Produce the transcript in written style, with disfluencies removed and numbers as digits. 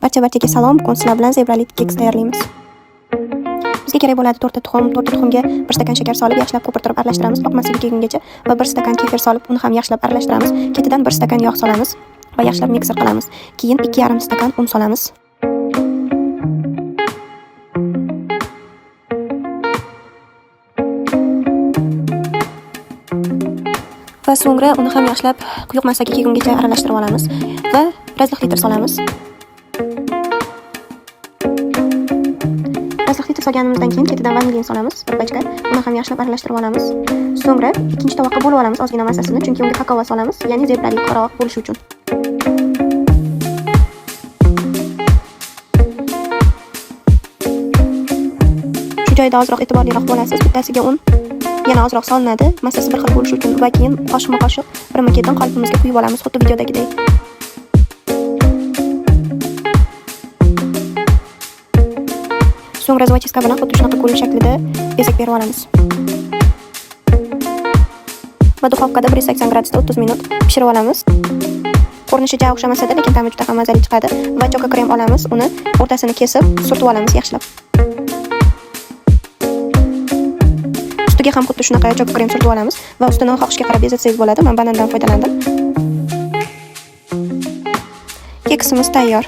Barcha-barchaga salom. Bugun sizlar bilan zebrali keks tayyorlaymiz. Bizga kerak bo'ladi 4 ta tuxum, 4 ta tuxumga 1 stakan shakar solib, yaxshilab ko'pirtirib aralashtiramiz, oqmasiga kelgungacha va 1 stakan kefir solib, uni ham yaxshilab aralashtiramiz. Ketidan 1 stakan yog' solamiz va yaxshilab mikser qilamiz. Keyin 2,5 stakan un solamiz. Va so'ngra uni ham yaxshilab quyuq massaga kelgungacha aralashtirib olamiz va razliq litr solamiz. Razliq litr solganimizdan keyin ketidan vanilin solamiz, bir pachka. Uni ham yaxshilab aralashtirib olamiz. So'ngra ikkinchi tovoqqa bo'lib olamiz ozgina massasini, chunki unga kakao solamiz, ya'ni zebrali qora bo'lishi uchun. Shu joyda ozroq e'tiborliroq bo'lasiz. Bittasiga un yana ozroq solinadi, massasi bir xil bo'lishi uchun va keyin qoshiqma-qoshiq birma-ketin qolipimizga quyib olamiz, xuddi videodagidek. So'ngra zvochiska bilan xuddi shunaqa gul shaklida bezak berib olamiz. Va duxovkada 180 gradusda 30 minut pishirib olamiz. Ko'rinishi ja o'xshamasa-da, lekin ta'mi juda ham mazali chiqadi. Va choka krem olamiz, uni o'rtasini kesib, surtib olamiz yaxshilab. Ustiga ham xuddi shunaqa choka krem surtib olamiz va ustini xohishga qarab bezatsangiz bo'ladi. Men banandan foydalandim. Keksimiz tayyor.